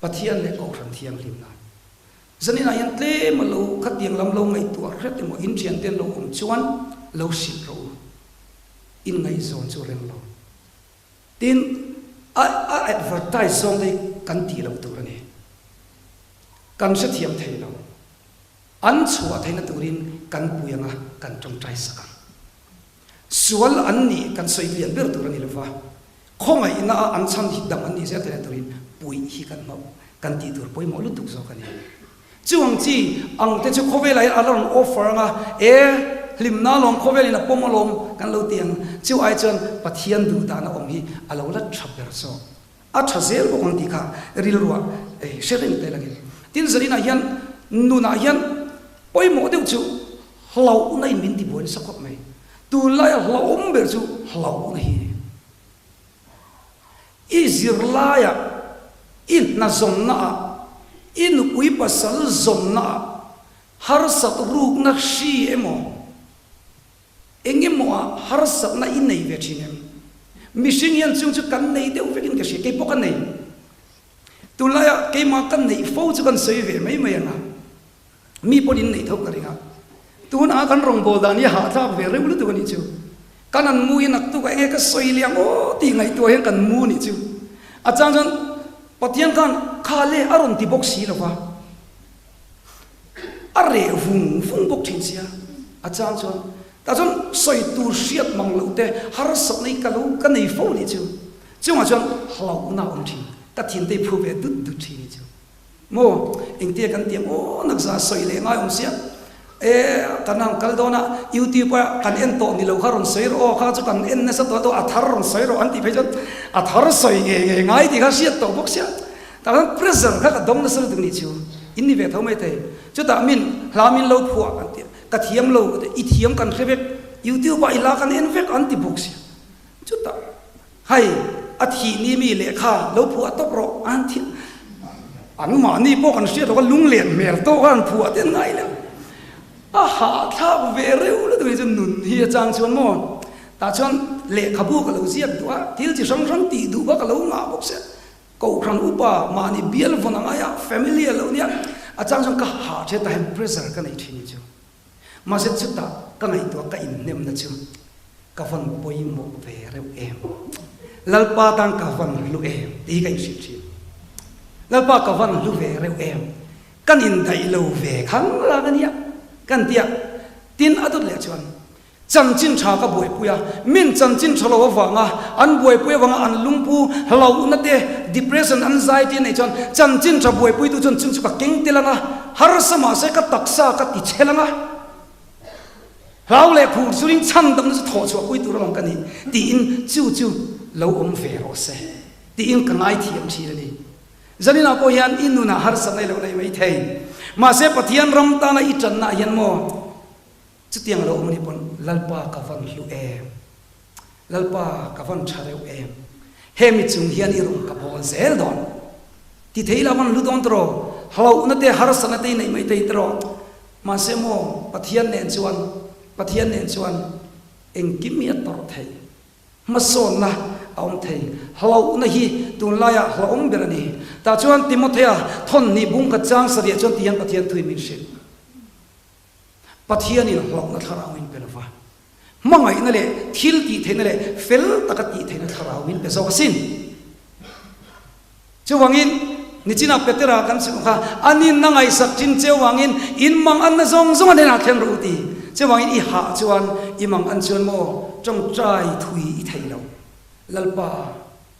Pathian leh Kohhran thianghlimna. Zaninah hian tlem a lo khatiang lam lo ngaihtuah hret emaw in thiante an lo awm chuan lo hrilh rawh u. In ngaihzawn chu rem lo. Tin, a a advertise zawng te hi kan tih loh tur a ni. Kan hrethiam thei lo. An chhuah theihna turin kan pui anga kan tawngtai sak ang. Sual an nih kan sawi lian ber tur a ni lova, khawngaihna a an chhan hi dam an nih zel theihna turin puih hi kan hmauh kan tih tur pawimawh lutuk zawk a ni. Chu ang chi ang te chu khawvelah hian a la rawn offer anga, e hlimna alawm khawvelin a pawm alawm kan lo ti ang, chu ai chuan Pathian duh dana awm hi a lo la tha ber zawk. A tha zel bawk ang tih kha rilruah hre reng tel a ni. Tin, Zarinah hian nunah hian pawimawh deuh chu hlauhna in min tibuai nasa khawp mai. Tunlaia hlauhawm ber chu hlauhna hi a ni. I zirlaiah, i hna zawnnaah, i nupui pasal zawnnaah harsat rukna hri emaw, Eng emaw ah harsatna i nei ve thin em? Mihring hian chung chu kan nei deuh vekin ka hria, kei pawh ka nei. Tunlaia keimah ka neih fo chu kan sawi ve mai mai ang a, mi pawhin in neih tho ka ring a. Tunah kan rawngbâwl dan hi a hahthlâk ve reuh lutuk a nih chu. Kan an mu hi naktuk ah enge ka sawi liang aw tih ngaihtuah hian kan mu nih chu. A chang chuan Pathian khan kha le a rawn ti bawk si lo va. A reh vung vung bawk thin sia, a chang chuan tah chuan sawi tur hriat mang loh te harsatna hi ka lo ka nei fo nih chu, chungah chuan hlauhna a awm thin, ka thinte hi phu ve dut dut thin hi chu maw engtia kan tiang aw nakza sawi leh ngai awm sia, e kan han kal dawn a youtube a kan en tawh ni lo kha rawn sawi rawh aw kha chu kan en nasa tawh tawh a thar rawn sawi rawh an tih phei chuan a thar sawi ngei ngei ngai tih kha hriat tawh bawk sia. Tah khan pressure kha ka dawng nasa lutuk nih chu, in ni ve tho mai thei. Chutah min hla min lo phuah an ti a, ka thiam lo ka ti, i thiam kan hre vek, youtube ah i hla kan en vek an ti bawk sia. Chutah hei a thih ni mi lehkha lo phuah tawp rawh an ti a, an mahni pawh kan hriat loh kha lunglen hmel tawk a an phuah te an ngai lo. A hahthlak ve reuh lutuk hi chu nun hi a chang chuan maw, tah chuan lehkhabu ka lo ziak duh a, thil chi hrang hrang tih duh kha ka lo ngah bawk sia. Kohhran upa mahni bial vawn a ngai a, family a lo nia, a chang chuan ka hah the ta hian pressure ka nei thin hi chu. Mahse chutah ka ngaihtuah ka inhnemna chu ka vawn pawimawh ve reuh em, Lalpa tan ka vawn hlu em tih hi ka inhrilh thin. Lalpa ka vawn hlu ve reuh em, kan indaih lo ve khang lang a nia kan ti a, tin a dawt leh chuan Chanchin tha ka buaipui a, min chanchin tha lo avanga an buaipui avanga an lungpu hlauhna te, depression, anxiety a neih chuan chanchin tha buaipuitu chuan chung chu ka keng tel anga, harsa mahse ka taksa ka ti chhel anga, hlau leh phur churin chhandamna chu thawh chhuahpui tur alawm ka nih tiin chu chu lo awm ve rawh se tiin ka ngaithiam thin a ni. Zaninah pawh hian i nunah harsatna i lo nei maithei. Mahse Pathian ram tana i tannaah hian maw? Chutiang lo awm a nih pawn Lalpa ka van hlu em? Lalpa ka van tha reuh em? Hemi chung hian i rawn ka bawl zel dawn. Ti thei la van hlu dawn tawh rawh. Hlauhna te harsatna te i neih mai thei tawh rawh. Mahse maw Pathian nen chuan Pathian nen chuan engkim hi a tawrh theih. Hmasawnna a awm thei. Hlauhna hi tunlaiah hlauhawm ber a ni. Tah chuan Timothea thawnhnih bung khat chang sarih chuan ti hian Pathian thuin min hrilh. Pathianin hlauhna thlarau min pe lova, hmangaihna leh thil tih theihna leh fel taka tih theihna thlarau min pe zawk asin. Chuvangin, nichinah Petera kan chhun kha, a ninna ngaihsak thin cheu vangin in mang anna zawng zawng a hnenah thlen rawh u ti. Chuvangin i hah chuan i mang an chuan maw tawngtai thui i thei lo. Lalpa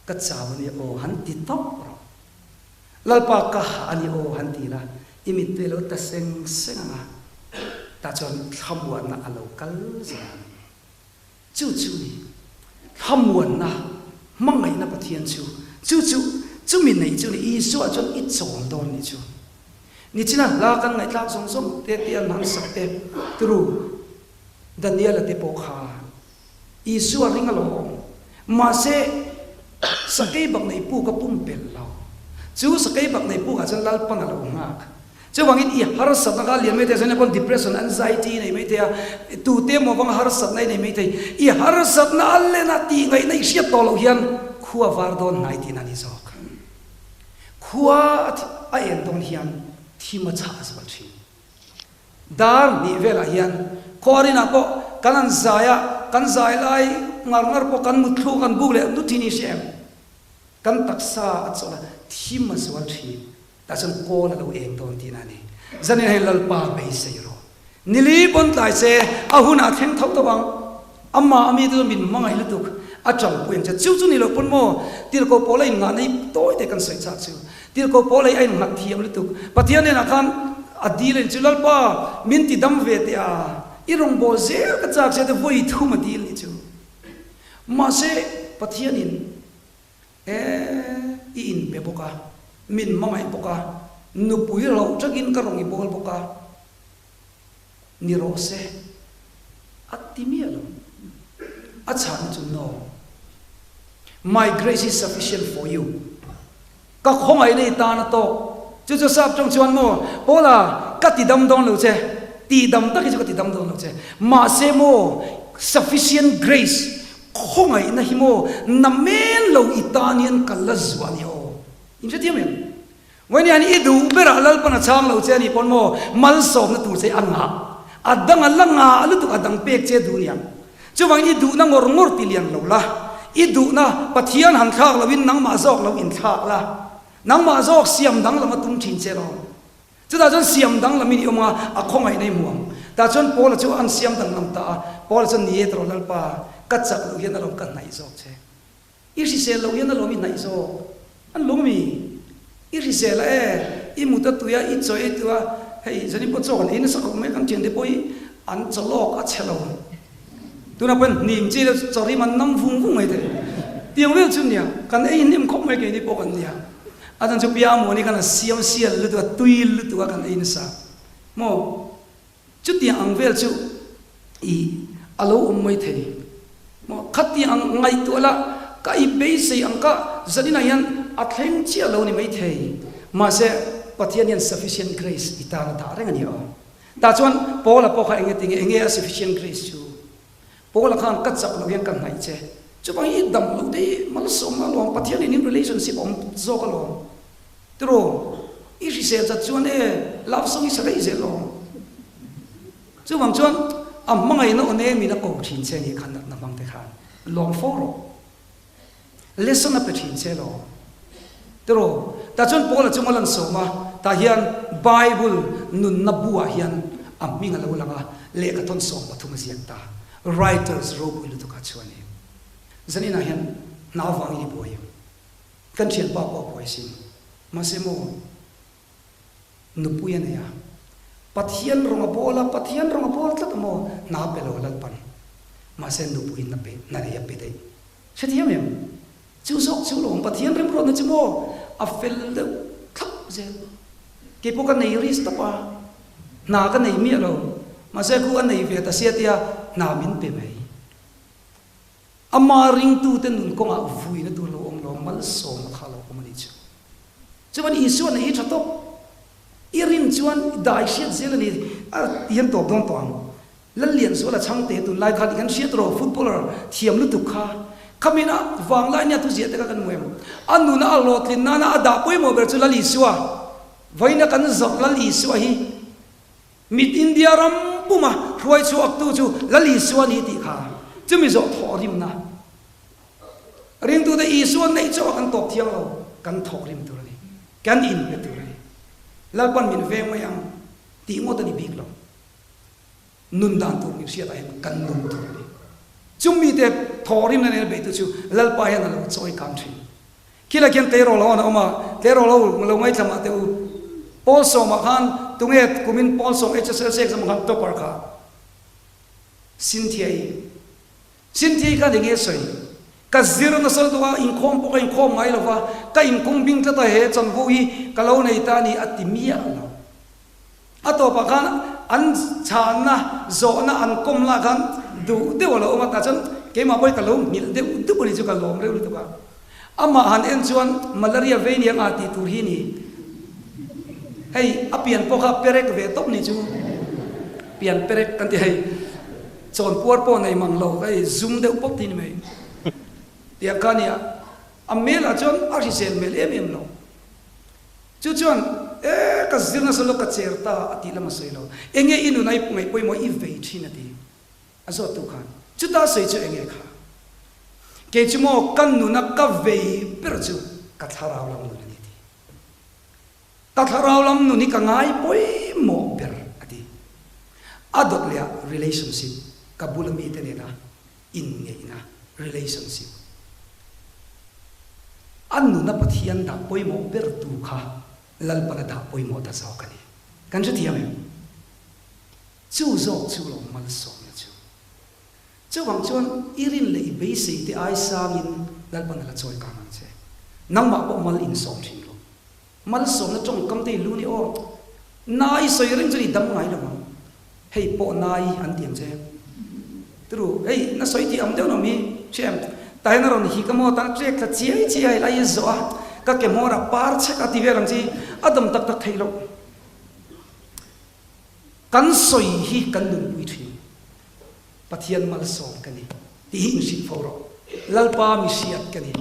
ka chau a nia aw han ti tawp rawh. Lalpa ka hah a ni aw han ti la, i mittui a lo ta seng seng ang a, tah chuan thlamuanna a lo kal zel ang. Chu chu ni, thlamuanna, hmangaihna Pathian chu, chu chu, chumi nei chu ni, Isua chuan i chawl dawn ni chu. Nichina hla kan ngaihthlak zawng zawng te te an han sak te, turu Daniela te pawh kha Isua ring alawm. Mahse, sakei bak nei puk a pumpelh lo. Chu sakei bak nei pukah chuan Lalpan a lo nghak. Chuvangin i harsatna kha lian mai thei a, chuan depression, anxiety i nei mai thei a, tute emaw vanga harsatna i nei mai thei. I harsatna a len a tih ngaihna i hriat tawh loh hian khua var dawn hnai tihna a ni zawk. Khua a en dawn hian. Thim a chhah zual thin. Dar hnih velah hian khuarinah pawh kan han zai a, kan zai lai ngar ngar pawh kan mutthlu kan buk leh nut hi ni hre em? Kan taksa a chawlh a, thim a zual thin. Tah chuan kawl a lo eng dawn tihna a ni. Zanin hei Lalpa beisei rawh. Nili pawn tlai se a hunah thleng tho tho ang. Amah a mite chu min hmangaih lutuk a tangpui ang che. Chu chu ni loh pawn maw Tirhkoh Paula inngahna hi tawi te kan sawi chak chu. Tirhkoh Paula hi a innghat thiam lutuk. Pathian hnenah khan a dil a ni chu, Lalpa min ti dam ve teh a, i rawngbâwl zel ka chak sia te vawi thum a dil ni chu. Mahse Pathianin e i inpe bawk a, min hmangaih bawk a, nupui rauh takin ka rawn i bawl bawk a, Ni rawh se, a ti miah lo. A chhahna chu No. My grace is sufficient for you. Ka khawngaihna i tan a tawk. Chu chu sap tawng chuan maw, Paula, ka ti dam dawn lo che, tih dam tak hi chu ka ti dam dawn lo che. Mahse maw, sufficient grace, khawngaihna hi maw, na men lo i tan hian ka la zuah a ni aw. In hrethiam em? Vawiin i duh berah Lalpan a chhang lo che a nih pawn maw malsawmna tur che a ngah a dang a la ngah lutuk a dang pek che duh nia. Chuvangin i duhna ngawr ngawr ti lian lo la, i duhna Pathian han thlak loin nangmah zawk lo inthlak la, nangmah zawk siam danglam a tum thin che lo. Chutah chuan siam danglamin i awm a, a khawngaihna i hmu ang. Tah chuan Paula chu an siam danglam ta a, Paula chuan ni e tawrh Lalpa, ka chak loh hian alawm ka hnaih zawk che. I hrisel loh hian alawm i hnaih zawk. An lung mi? I hrisel a e, i mut a tui a, i chaw ei tu a, hei zanin pawh chaw kan ei nasa khawp mai, kan thiante pawh hi an chaw lawk a chhe lo. Tunah pawh hian hnim chi deuh chaw rim an nam vung vung mai thei. Tiang vel chu nia, kan ei hnem khawp mai keini pawh kan nia. A chan chu Pia Muani khan a siam sial lutuk a, tui lutuk a kan ei nasa. Maw? Chutiang ang vel chu i a lo awm mai thei. Maw khatiang ang ngaihtuah la, ka i beisei ang ka zaninah hian a thleng chiah lo ni mai thei. Mahse, Pathian hian sufficient grace i tan a dah reng a ni aw. Tah chuan Paula pawh kha enge tinge, enge a sufficient grace chu? Paula khan ka chak loh hian ka hnaih che. Chuvang i dam loh te hi malsawmna alawm, Pathian in in relationship a awm zawk alawm. Tiraw, i hrisel zat chuan e, love song i sa daih zel awm. Chuvang chuan a hmangaihna aw nem in a ko thin che nih khan natna hmang te khan lawm fo rawh. Lesson a pe thin che lo. Tiraw, tah chuan Paula chu mal an sawm a, tah hian Bible nunna bu ah hian a hming a lo lang a, lehkha thawn 13 a ziak ta. Writers ropui lutuk ah chuan e. Zaninah hian hna vangin i buai em? Kan thianpa pawh a buai sin. Mahse maw, nupui a nei a, Pathian rawng a bawl a, Pathian rawng a bawl tlat a maw, hna pe lo Lalpan. Mahse nupui hna pe, hna nei a pe daih. Hrethiam em? Chu zawk chu lawm, Pathian remruatna chu maw, a fel deuh thlap zel. Kei pawh ka nei risk tawp a, hna ka nei miah lo. Mahse khu a nei ve ta sia tia hna min pe mai. Ama ringtute nun kawngah vuina tur lo awm lo, malsawmna kha lo awm a nih chu. Chuan Isua nei hi tha tawp. I rin chuan i dai hriat zel a ni a ti hian tawp dawn tawh ang. Lallianzuala chhangte tunlai khan i kan hriat rawh footballer thiam lutuk kha. Khamina vanglai nia thuziah te kha kan hmu em? A nuna a hlawhtlin nana a dah pawimawh ber chu Lal Isua. Vawiina kan zawrh Lal Isua hi Mit India ram puma hruai chhuaktu chu Lal Isua ni tih kha chumi zawh thawhrimna ringtute Isua neih chauh a kan tawp thiang lo, kan thawhrim tur a ni, kan inpe tur a ni. Lalpan min veng mai ang tih ngawt a ni bik lo. Nun dan tur min hriatah hian kan nun tur a ni. Chumi te thawhrimna nena beitu chu Lalpa hian a lo chawi kang thin. Khilai khian tleirawl ho an awm a, tleirawl ho lo ngaithla mah teh u. Pawl sawmah khan tunge kumin pawl sawm HSLC exam ah khan topper kha Cynthia-i. Cynthia-i khan enge a sawi? Ka zir nasa lutuk a, inkhawm pawh ka inkhawm ngai lo va, ka inkhung bing tlat a he chanvo hi ka lo nei ta a ni a ti miah lo. A tawpah khan an chhanna zawhna an kawm lah khan duh deuh a lo awm a, tah chuan keimah pawhin ka lo nghilh deuh dup a ni chu ka lawm reuh lutuk a. Amah han en chuan malaria vei ni anga tih tur hi ni. Hei a pian pawh kha perek ve tawp ni chu pian perek kan ti hei chawnpuar pawh nei mang lo hei zum deuh pawp hi ni mai. Tiang kha nia a hmelah chuan a hrisel hmel em em lo. Chu chuan. E ka zir nasa lo ka cher ta a tih lam a sawi lo. Enge i nun a i ngaih pawimawh i vei thin a ti. A zawt tu khan chuta sawi chu enge kha? Kei chu maw ka nuna ka vei ber chu ka thlarau lam nun a ni ti. Ka thlarau lam nun hi ka ngai pawimawh ber a ti. A dawt leh ah relationship, ka bula mite nena inngeihna relationship. A nuna Pathian dah pawimawh ber tu kha Lalpan a dah pawimawh ta zawk a ni. Kan hrethiam em? Chu zawk chu lo malsawmna chu. Chuvang chuan i rin leh i beisei te ai sangin Lalpan a la chawi kang ang che. Nangmah pawh mal insawm thin lo. Malsawmna tawngkam te i lu ni aw. Nai sawi reng chuan i dam ngai lo ang. Hei pawh nai an ti ang che. Turu, hei na sawi tih ang deuh lo mi hria em? Tah hian a rawn hik a maw tan a trek thla chiai chiai lai i zawh a, ka ke hmawr ah par chek a ti vel ang chi a dam tak tak theih loh. Kan sawi hi kan nunpui thin. Pathian malsawm ka ni tih hi inhrilh fo rawh. Lalpa mi hriat ka ni.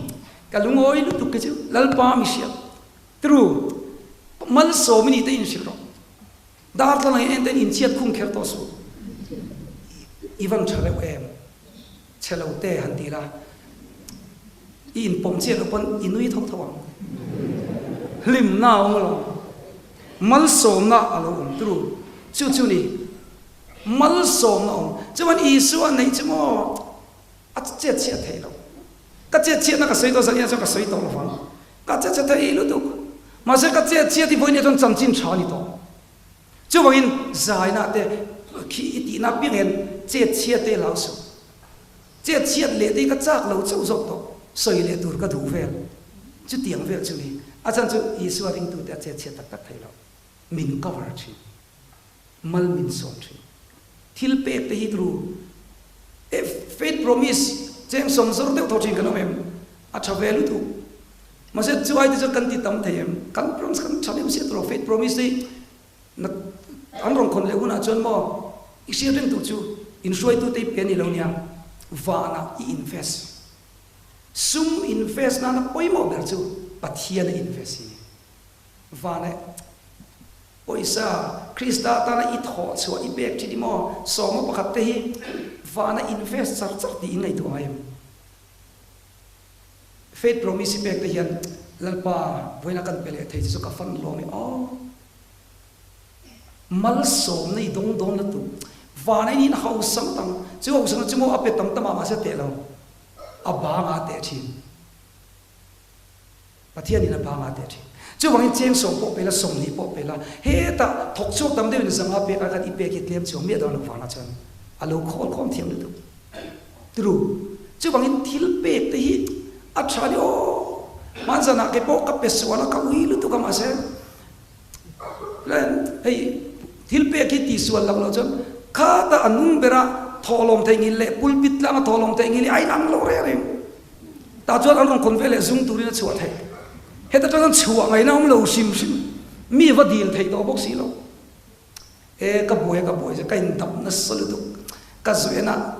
Ka lungawi lutuk hi chu Lalpa mi hriat. True. Malsawm i nih te inhrilh rawh. Darthlalang hi en ten inchhiat khum kher tawh suh. I van tha reuh em? Chhe lo te han ti la. I inpawm chiah loh pawn i nui tho tho ang. Hlimna a awm alawm. Malsawmna a lo awm turu. Chu chu ni. Malsawmna awm. Chuan Isua neih chu maw a chet chhiat theih loh. Ka chet chhiatna ka sawi tawh zan inah chuan ka sawi tawh lovang. Ka chet chhiat theih lutuk. Mahse ka chet chhiat hi vawiin chuan chanchin tha a ni tawh. Chuvangin zaina te khi i tihna apiang hian chet chhiat te hlau suh. Chet chhiat leh te hi ka chak lo chauh zawk tawh. Sawi leh tur ka duh vel. Chutiang vel chu ni. A chhan chu Isua ringtute a chet chhiat tak tak thei lo. Min cover thin. Mal min sawm thin. Thil pek te hi tru e faith promise cheng sawm zawr deuh tho thin kan awm em? A tha ve lutuk. Mahse chu ai te chuan kan ti tam thei em? Kan promise kan tha deuh sia tawh faith promise hi na an rawn khawn leh hunah chuan maw i hriat reng tur chu inhruaitu te i pe a ni lo nia vanah i invest. Sum invest nana pawimawh ber chu Pathian a invest hi ni. Vanah Pawisa, Krista atana i thawh chhuah i pek thin i maw? Sawma pakhat te hi vana invest char char tih in ngaihtuah ngai em? Faith promise i pek te hian Lalpa vawiina kan pe leh thei che chu ka fan lawm i aw. Malsawmna i dawng dawn la tu. Vana in in hausa ngawt ang. Chu hausa chu maw a pe tam tam ah mahse a teh lo. A bang ah a teh thin. Pathianin a banga teh thin. Chuvangin chengsawm pawh pe la, 20 pawh pe la, hetah thawk chhuak tam deuhin zanga pek a kan i pek hi tlem chuang miah dawn lo vangah chuan a lo khawl khawm thiam lutuk. Turu. Chuvangin thil pek te hi a tha ni aw. Hmanzanah kei pawh ka pe sual a, ka ui lutuk a mahse hei thil pek hi tihsual loh loh chuan khata a nung bera thawhlawm theihnghilh leh pulpit tlanga thawhlawm theihnghilh hi a inang lo reng reng. Tah chuan an rawn khawn veleh zum turin a chhuah theih. Heta tang chuan chhuah ngaihna awm lo hrim hrim. Mi va dil theih tawh bawk si lo. E, ka buai a, ka buai che, ka indap nasa lutuk. Ka zuian a,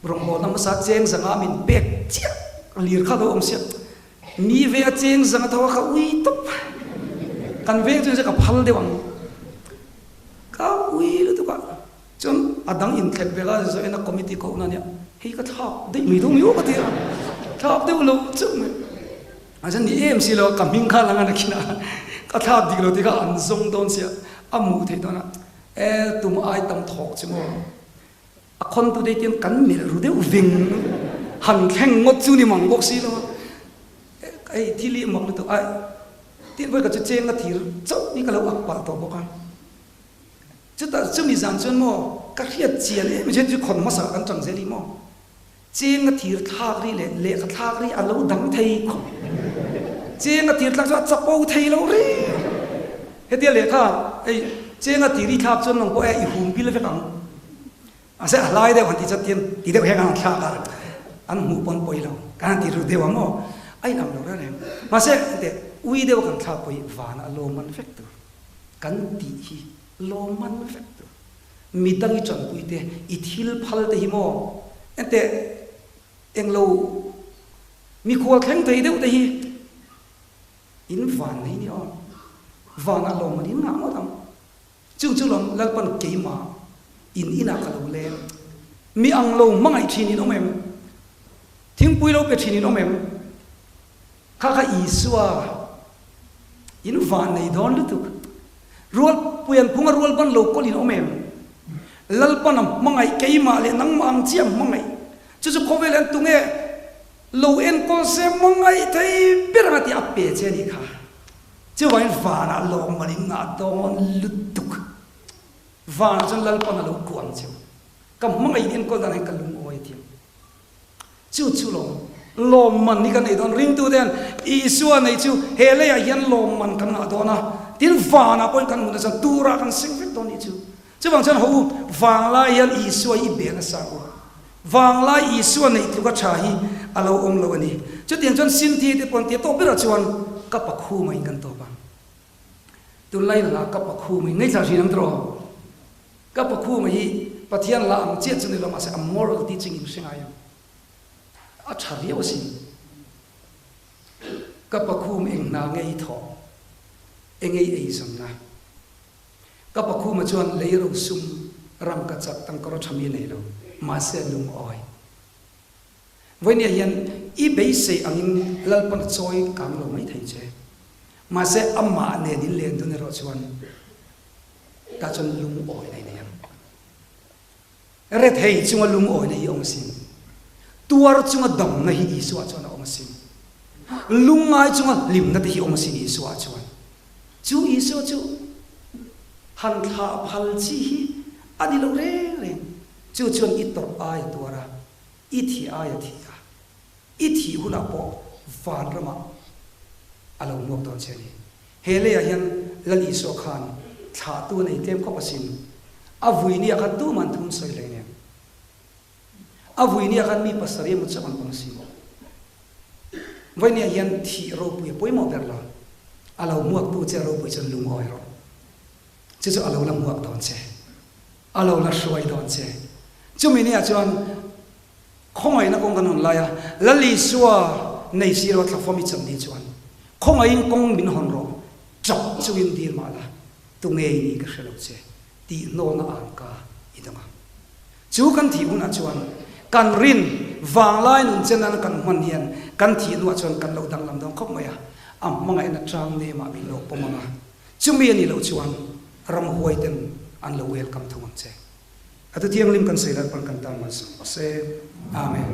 rawngbawlna hmasa cheng zanga min pek chiah lir kha lo awm sia. Mi ve a cheng zanga tho a ka ui tawp. Kan veng chu ka phal deuh ang. Ka ui lutuk a. Chuan a dang inthlep vel a Zoena committee kohna ania hei ka thlak daih mai dawn emaw ka ti a, thlak deuh lo chauh mai. A chuan ni em si lo ka hming kha lang a nakin a ka thlak dik lo tih kha an zawng dawn sia a hmuh theih dawn a, e tum ai tam thawk chu maw a khawn tu te hian kan melh ru deuh veng han thleng ngawt chu ni mang bawk si lo a, hei thil hi mak lutuk a, tin vawi ka chu cheng a thir chauh hi ka lo ak palh tawh bawk a. Chutah chumi zan chuan maw ka hriat chian em em chu khawn hmasa kan chang zel hi maw cheng a thir thlak ri leh lehkha thlak ri a lo dang thei khawp. Cheng a thir thlak chuan a chapo thei lo reng. Hetia lehkha hei cheng a tir i thlak chuan nang pawh e i hum bil vek ang. Mahse a hlai deuh han tih chuan tian ti deuh hian an thlak a, an hmuh pawn pawi lo kan han ti ru deuh ang aw, a inang lo reng reng. Mahse teh ui deuh kan thlak pawh hi vanah lawm an vek tur. Kan tih hi lawmman vek tur. Mi dang i tanpui te, i thil phal te hi maw? Enteh, englo mikhual thleng thei deuh te hi in van nei ni aw. Vanah lawmman in ngah ngawt ang. Chung chu lawm Lalpan keimah in inah ka lo leng. Mi ang lo hmangaih thin in awm em? Thingpui lo pe thin in awm em? Kha kha Isua in van nei dawn lutuk. Rual puian phunga rual ban lo kawl in awm em? Lalpan a hmangaih keimah leh nangmah ang chiah hmangaih. Chu chu khawvel hian tunge lo enkawl se hmangaih thei ber anga tih a pe che a nih kha. Chuvangin vanah lawmman in ngah dawn lutuk. Vanah chuan Lalpan a lo kuah ang cheu. Ka hmangaih in enkawl dan hian ka lungawi a thiam. Chu chu lawm lawmman hi kan nei dawn. Ringtute hian Isua nei chu he leiah hian lawmman kan ngah dawn a, tin vanah pawhin kan hmuh nasa turah kan seng vek dawn nih chu. Chuvang chuan ho u, vanglai hian Isua hi i beh nasa u. Vanglai Isua neih tluka tha hi a lo awm lo a ni. Chutiang chuan Sinthi te pawh an tia tawp berah chuan ka pakhuma in kan tawp ang. Tunlai hla ka pakhuma in ngaithla thin ang tiraw? Ka pakhuma hi Pathian hla ang chiah chu ni lo mahse a moral teaching in hre ngai ang. A tha viau asin. Ka pakhum eng hna ngei thawh, engei eizawnna. Ka pakhuma chuan lei ro sum ram ka chak tangkawr a tha mi nei lo, mahse a lungawi. Vawinia hian i beisei angin Lalpan a chawi kang lo mai thei che. Mahse amah nen in len dun erawh chuan tah chuan lungawi na i nei ang. Rethei chunga lungawi na hi a awm asin. Tuar chunga damna hi Isua chuan a awm asin. Lungngai chunga hlimna te hi a awm asin Isua chuan. Chu Isua chu han thlah phal chi hi a ni lo reng reng. Chu chuan i tawrh ai a tuar a, i thih ai a thi a, i thih hunah pawh vanramah a lo hmuak dawn che a ni. He leiah hian Lal Isua khan thlahtu a nei tlem khawp asin. A vui nia khan tuman thum sawi hlei nen. A vui nia khan mi pasarih emaw chauh an awm asin. Vawinia hian thih ropui a pawimawh ber lo. A lo hmuaktu che ropui chuan lungawi rawh. Chu chu a lo la hmuak dawn che. A lo la hruai dawn che. Chumi nia chuan khawngaihna kawng kan hawn lai a, Lal Isua nei si lo thlafawm i chan ni chuan khawngaihin kawng min hawn rawh, chap chungin dil mah la, tu ngei ni ka hre lo che tih hnawlna ang ka i dawng ang. Chu kan thih hunah chuan kan rin vanglai nun chen nana kan hman hian kan thih hnuah chuan kan lo danglam dawn khawp mai a, a hmangaihna tang nemah min lo pawm ang a, chumi a nih loh chuan ramhuai ten an lo welcome thung ang che. A tu thianghlim kan sawi Lalpan kan tan malsawm rawh se. Amen.